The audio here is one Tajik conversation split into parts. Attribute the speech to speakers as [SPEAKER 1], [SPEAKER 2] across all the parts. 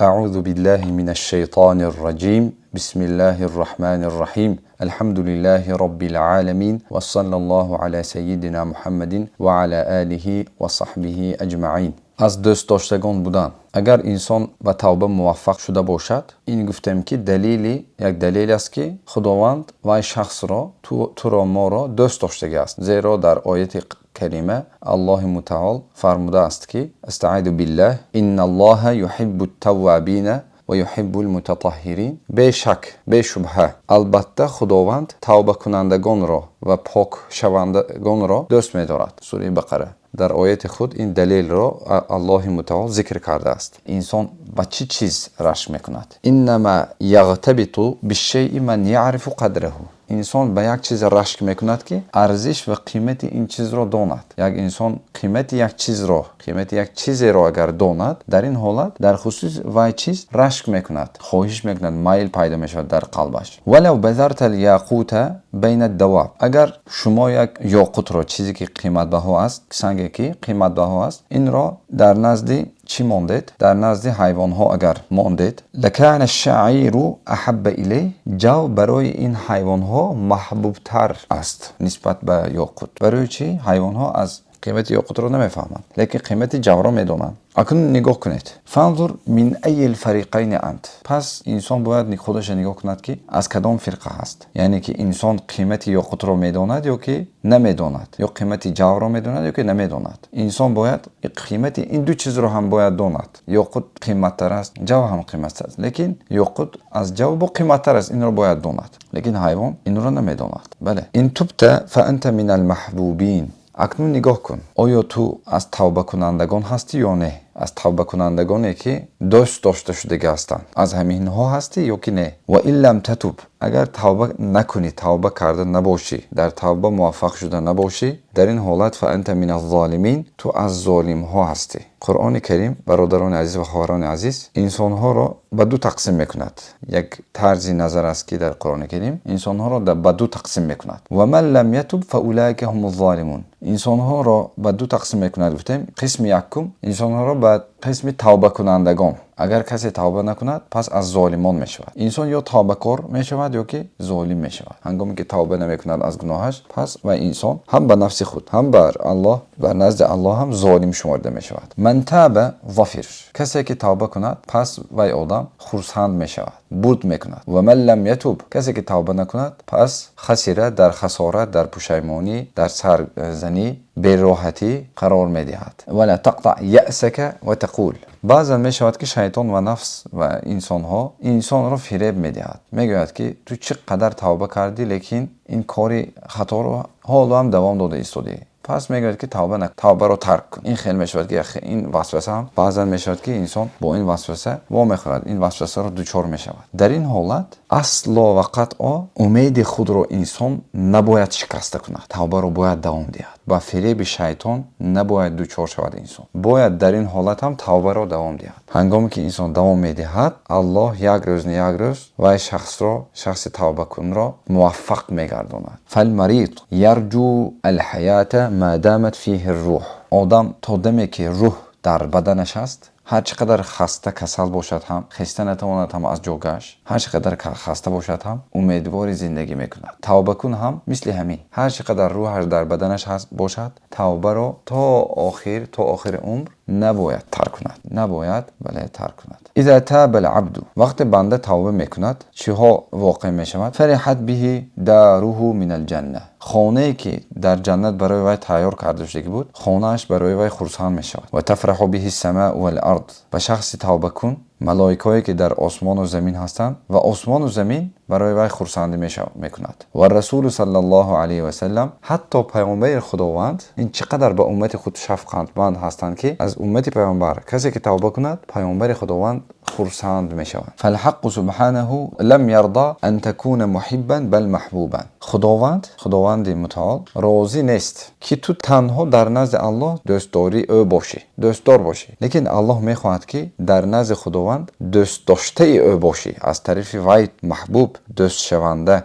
[SPEAKER 1] أعوذ بالله من الشيطان الرجيم. بسم الله الرحمن الرحيم. الحمد لله رب العالمين وصلى الله على سيدنا محمد وعلى آله وصحبه أجمعين. Аз дӯстдоштагон будан. Агар инсон ба тавба муваффақ шуда бошад, ин гуфтем, ки далели як далел аст, ки Худованд вай шахсро, туро, моро дӯст доштагӣ аст, зеро дар ояти карима Аллоҳи Мутаол фармудааст, ки أستعيذ بالله: إن الله يحب التوابين ويحب المتطهرين. Бешак, бешубҳа, албатта, Худованд тавбакунандагонро ва покшавандагонро дӯст медорад. Сураи Бақара. Дар ояти худ ин далелро Аллоҳи Мутаол зикр кардааст. Инсон ба чӣ чиз рашк мекунад? إنما يغتبط بالشيء من يعرف قدره. Инсон ба як чиз рашк мекунад, ки арзиш ва қимати ин чизро донад. Як инсон қимати як чизро, қимати як чизеро агар донад, дар ин ҳолат дар хусуси вай чиз рашк мекунад, хоҳиш мекунад, майл пайдо мешавад дар қалбаш. ولو بذرت الياقوت بين الدواب. Агар шумо як ёқутро, чизе ки қиматбаҳо аст, санге ки қиматбаҳо аст, инро дар назди чӣ мондед, дар назди ҳайвонҳо агар мондед, لكان الشعير أحب إليه. Ҷав барои ин ҳайвонҳо маҳбубтар аст нисбат ба ёқут. Барои чӣ? Ҳайвонҳо аз қимати ёқутро намефаҳманд, лекин қимати ҷавро медонанд. Акнун нигоҳ кунед: فانظر من أي الفريقين أنت. Пас инсон бояд худаша нигоҳ кунад, ки аз кадом фирқа ҳаст, яъне ки инсон қимати ёқутро медонад ё ки намедонад, ё қимати ҷавро медонад ё ки намедонад. Инсон бояд қимати ин ду чизро ҳам бояд донад. Ёқут қиматтар аст, ҷав ҳам қиматтар аст, лекин ёқут аз ҷав бо қиматтар аст, инро бояд донад. Лекин ҳайвон инро намедонад. Бале. إن تبت فأنت من المحبوبين. Акнун нигоҳ кун, оё ту аз тавбакунандагон ҳастӣ ё не, аз тавбакунандагоне, ки дӯст дошта шудагӣ ҳастанд, аз ҳаминҳо ҳастӣ ё ки не? وإن لم تتب. Агар тавба накунӣ, тавба карда набошӣ, дар тавба муваффақ шуда набошӣ, дар ин ҳолат فأنت من الظالمين. Ту аз золимҳо ҳастӣ. Қуръони Карим, бародарони азиз ва хоҳарони азиз, инсонҳоро ба ду тақсим мекунад. Як тарзи назар аст, ки дар Қуръони Карим инсонҳоро ба ду тақсим мекунад. ومن لم يتب فأولئك هم الظالمون. Инсонҳоро ба ду тақсим мекунад, гуфтем. Қисми якум инсонҳоро ба қисми тавбакунандагон. Агар касе тавба накунад, пас аз золимон мешавад. Инсон ё тавбакор мешавад, ё ки золим мешавад. Ҳангоме ки тавба намекунад аз гуноҳаш, пас ва инсон ҳам ба нафси худ, ҳам бар Аллоҳ, бар назди Аллоҳ ҳам золим шуморида мешавад. من تاب ظفر. Касе ки тавба кунад, пас вай одам хурсанд мешавад, бурд мекунад. ومن لم يتب. Касе ки тавба накунад, пас خسر, дар хасорат, дар пушаймонӣ, дар сарзанӣ, бероҳатӣ қарор медиҳад. ولا تقطع يأسك وتقول. Баъзан мешавад, ки шайтон ва нафс ва инсонҳо инсонро фиреб медиҳад, мегӯяд, ки ту чӣ қадар тавба кардӣ, лекин ин кори хаторо ҳоло ҳам давом дода истодӣ. Пас мегӯяд, ки тавба тавбаро тарк кун. Ин хел мешавад, ки ин васваса ҳам баъзан мешавад, ки инсон бо ин васваса вомехӯрад, ин васвасаро дучор мешавад. Дар ин ҳолат асло ва қатъо умеди худро инсон набояд шикаста кунад, тавбаро бояд давом диҳад. Ба фиреби шайтон набояд дучор шавад. Инсон бояд дар ин ҳолат ҳам тавбаро давом диҳад. Ҳангоме ки инсон давом медиҳад, Аллоҳ як рӯз не як рӯз вай шахсро, шахси тавбакунро муваффақ мегардонад. فالمريض يرجو الحياة ما دامت فيه الروح. Одам то даме ки рӯҳ дар баданаш аст, ҳар чӣ қадар хаста, касал бошад ҳам, хеста натавонад ҳам аз ҷогаш, ҳар чӣ қадар хаста бошад ҳам, умедвори зиндагӣ мекунад. Тавбакун ҳам мисли ҳамин, ҳар чӣ қадар рӯҳаш дар баданаш бошад, тавбаро то охир, то охири умр набояд тарк кунад, набояд, бале, тарк кунад. إذا تاب العبد. Вақте банда тавба мекунад, чиҳо воқеъ мешавад? فرحت به داره من الجنة. Хонае ки дар ҷаннат барои вай тайёр карда шудагӣ буд, хонааш барои вай хурсанд мешавад. وتفرح به السماء والأرض. Ба шахси тавбакун малоикое ки дар осмону замин ҳастанд ва осмону замин барои вай хурсандӣ мекунад. والرسول صلى الله عليه وسلم. Ҳатто паёмбари Худованд ин чӣ қадар ба уммати худ шафқатманд ҳастанд, ки аз уммати паёмбар касе ки тавба кунад, паёмбари Худованд хурсанд мешавад. فالحق سبحانه لم يرض أن تكون محبا بل محبوبا. Худованд, Худованди Мутаол розӣ нест, ки ту танҳо дар назди Аллоҳ дӯстдории ӯ бошӣ, дӯстдор бошӣ, лекин Аллоҳ мехоҳад, ки дар назди Худованд дӯстдоштаи ӯ бошӣ, аз тарафи вай маҳбуб, дӯстшаванда,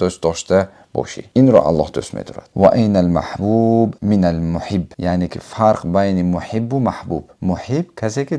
[SPEAKER 1] дӯстдошта. бошӣ. Инро Аллоҳ дӯст медорад. Ва айна алмаҳбуб мин алмуҳиб, яъне ки фарқ байни муҳиббу маҳбуб. Муҳиб касе ки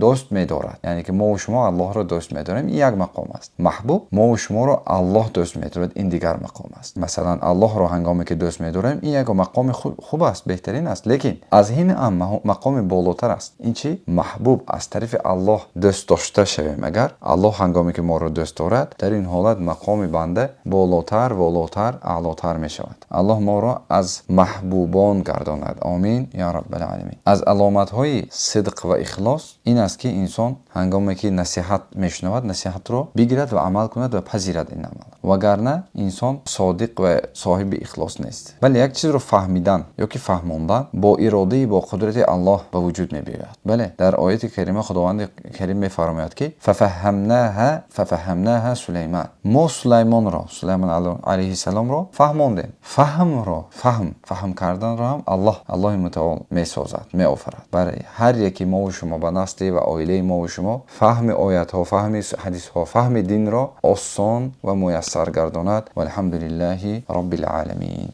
[SPEAKER 1] дӯст медорад, яъне ки мо шумо Аллоҳро дӯст медорем, ин як мақом аст. Маҳбуб мо шуморо Аллоҳ дӯст медорад, ин дигар мақом аст. Масалан, Аллоҳро ҳангоме ки дӯст медорем, ин як мақоми хуб аст, беҳтарин аст, лекин аз ин ҳам мақоми болотар аст. Ин чӣ? Маҳбуб аз тарафи Аллоҳ дӯст дошта шавем. Агар Аллоҳ ҳангоме ки моро дӯст дорад, дар ин ҳолат мақоми банда болотар, волотар, аълотар мешавад. Аллоҳ моро аз маҳбубон гардонад. Омин ё раббал оламин. Аз аломатҳои сидқ ва ихлос ин аст, ки инсон ҳангоме ки насиҳат мешунавад, насиҳатро бигирад ва амал кунад ва пазирад ин амал, вагарна инсон содиқ ва соҳиби ихлос нест. Бале, як чизро фаҳмидан ё ки фаҳмондан бо иродаи, бо қудрати Аллоҳ ба вуҷуд мебиёяд. Бале, дар ояти карима Худованди Карим мефармояд, ки фафаҳамнаҳа Сулайман, мо Сулаймонро, Сулаймон алайҳиссаломро фаҳмондем. Фаҳмро, фаҳм карданро ҳам Аллоҳ, Аллоҳи мутаол месозад, меофарад. Барои ҳар яки мову шумо, ба насли ва оилаи мову шумо фаҳми оятҳо, фаҳми ҳадисҳо, фаҳми динро осон ва муяссар гардонад. Валҳамду лиллаҳи роббил оламин.